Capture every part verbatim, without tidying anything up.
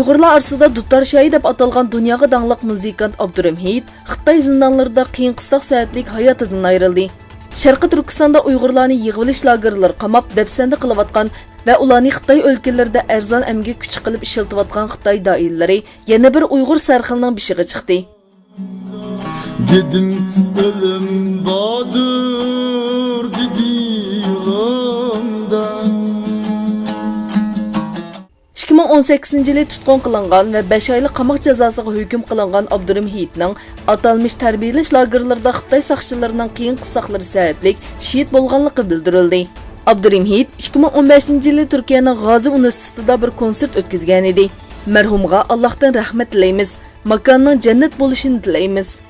ئۇيغۇرلار ئارىسىدا دۇتار شاھى دەپ ئاتالغان دۇنياغا داڭلىق مۇزىكانت ئابدۇرېھىم ھېيت خىتاي زىندانلىرىدا قىيىن قىستاق سەۋەبلىك ھاياتىدىن ئايرىلدى. شەرقىي تۈركىستاندا ئۇيغۇرلارنى يىغىۋېلىش لاگېرلىرىغا قاماپ، دەپسەندە قىلىۋاتقان ۋە ئۇلارنى خىتاي ئۆلكىلىرىدە ئەرزان ئەمگەك كۈچى قىلىپ ئىشلىتىۋاتقان خىتاي دائىرىلىرى يەنە بىر ئۇيغۇر سەرخىلنىڭ بېشىغا چىقتى. دېدىم، ئۆلۈم باردۇر، دېدى يولۇمدا. ئىككى مىڭ ئون سەككىزىنچى يىلى تۇتقۇن قىلىنغان ۋە بەش ئايلىق قاماق جازاسىغا ھۆكۈم قىلىنغان ئابدۇرېھىم ھېيتنىڭ ئاتالمىش تەربىيەلەش لاگېرلىرىدا خىتاي ساقچىلىرىنىڭ قىيىن قىستاقلىرى سەۋەبلىك شېھىت بولغانلىقى بىلدۈرۈلدى. ئابدۇرېھىم ھېيت ئىككى مىڭ ئون بەشىنچى يىلى تۈركىيەنىڭ غازى ئۇنىۋېرسىتېتىدا بىر كونسېرت ئۆتكۈزگەنىدى. مەرھۇمغا ئاللاھتىن رەھمەت تىلەيمىز. ماكاننىڭ جەننەت بولۇشىنى تىلەيمىز.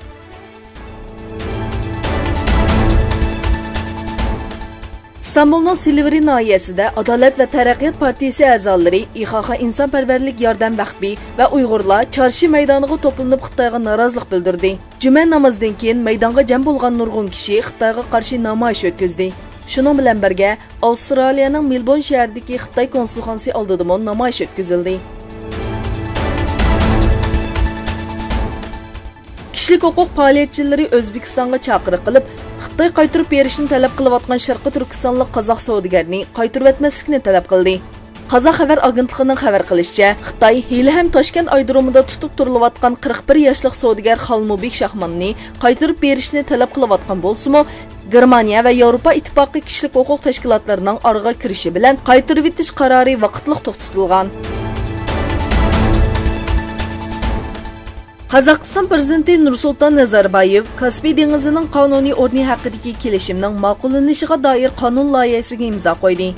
ئىستانبۇلنىڭ سىلىۋرى ناھىيەسىدە ئادالەت ۋە تەرەققىيات پارتىيىسى ئەزالىرى ئىخاخا ئىنسانپەرۋەرلىك ياردەم ۋەخپى ۋە ئۇيغۇرلار چارشى مەيدانىغا توپلىنىپ خىتايغا نارازىلىق بىلدۈردى. جۈمە نامىزىدىن كېيىن مەيدانغا جەم بولغان نۇرغۇن كىشى خىتايغا قارشى نامايىش ئۆتكۈزدى. شۇنىڭ بىلەن بىرگە، ئاۋسترالىيەنىڭ مېلبورن شەھىرىدىكى خىتاي كونسۇلخانىسى ئالدىدىمۇ نامايىش ئۆتكۈزۈلدى. كىشىلىك ھوقۇق پائالىيەتچىلىرى ئۆزبېكىستانغا چاقىرىق قىلىپ، خىتاي قايتۇرۇپ بېرىشنى تەلەپ قىلىۋاتقان شەرقىي تۈركىستانلىق قازاق سودىگەرنى قايتۇرۇۋەتمەسلىكنى تەلەپ قىلدى. قازاق خەۋەر ئاگېنتلىقىنىڭ خەۋەر قىلىشىچە، خىتاي ھېلىھەم تاشكەنت ئايرودرومىدا تۇتۇپ تۇرۇلۇۋاتقان قىرىق بىر ياشلىق سودىگەر خالمۇبېك شاھماننى قايتۇرۇپ بېرىشنى تەلەپ قىلىۋاتقان بولسىمۇ، گېرمانىيە ۋە ياۋروپا ئىتتىپاقى كىشىلىك ھوقۇق تەشكىلاتلىرىنىڭ ئارىغا كىرىشى بىلەن قايتۇرۇۋېتىش قارارى ۋاقىتلىق توختىتىلغان. قازاقىستان پىرېزىدېنتى نۇرسۇلتان نەزەربايېۋ كاسپىي دېڭىزىنىڭ قانۇنىي ئورنى ھەققىدىكى كېلىشىمنىڭ ماقۇللىنىشىغا دائىر قانۇن لايىھەسىگە ئىمزا قويدى.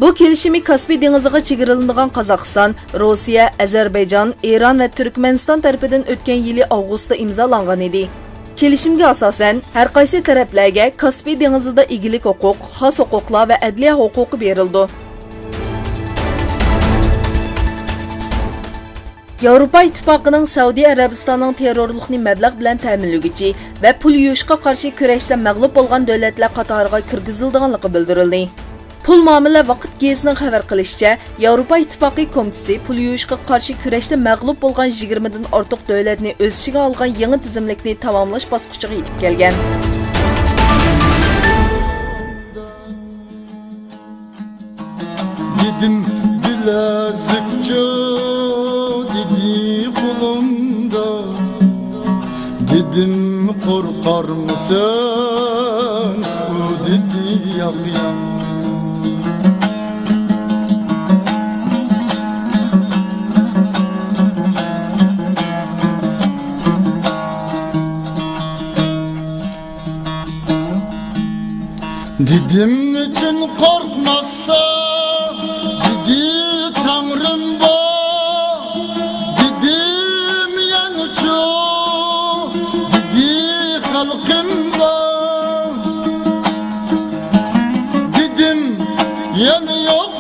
بۇ كېلىشىمى كاسپىي دېڭىزىغا چېگرىلىنىدىغان قازاقىستان، روسىيە، ئەزەربەيجان، ئىران ۋە تۈركمەنىستان تەرىپىدىن ئۆتكەن يىلى ئاۋغۇستتا ئىمزالانغان ئىدى. كېلىشىمگە ئاساسەن، ھەر قايسى تەرەپلەرگە كاسپىي دېڭىزىدا ئىگىلىك ھوقۇق، خاس ھوقۇقلار ۋە ئەدلىيە ھوقۇقى بېرىلىدۇ. ياۋروپا ئىتتىپاقىنىڭ سەئۇدى ئەرەبىستاننىڭ تېررورلۇقنى مەبلەغ بىلەن تەمىنلىگۈچى ۋە پۇل يۇيۇشقا قارشى كۈرەشتە مەغلۇپ بولغان دۆلەتلەر قاتارىغا كىرگۈزۈلىدىغانلىقى بىلدۈرۈلدى. پۇل مۇئامىلە ۋاقىت گېزىتىنىڭ خەۋەر قىلىشىچە، ياۋروپا ئىتتىپاقى كومىتېتى پۇل يۇيۇشقا قارشى كۈرەشتە مەغلۇپ بولغان يىگىرمىدىن ئارتۇق دۆلەتنى ئۆز ئىچىگە ئالغان يېڭى تىزىملىكنى تاماملاش باسقۇچىغا يېتىپ كەلگەن. دېدىم، بىلەزۈكچۇ؟ دېدى قولۇمدا. دېدىم، قورقارمىسەن؟ ئۇ دېدى، ياق، ياق. دېدىم، نېچۈن قورقماسسەن؟ دېدى، تەڭرىم بار. دېدىم، يەنىچۇ؟ دېدى، خەلقىم بار. دېدىم، يەنە يوق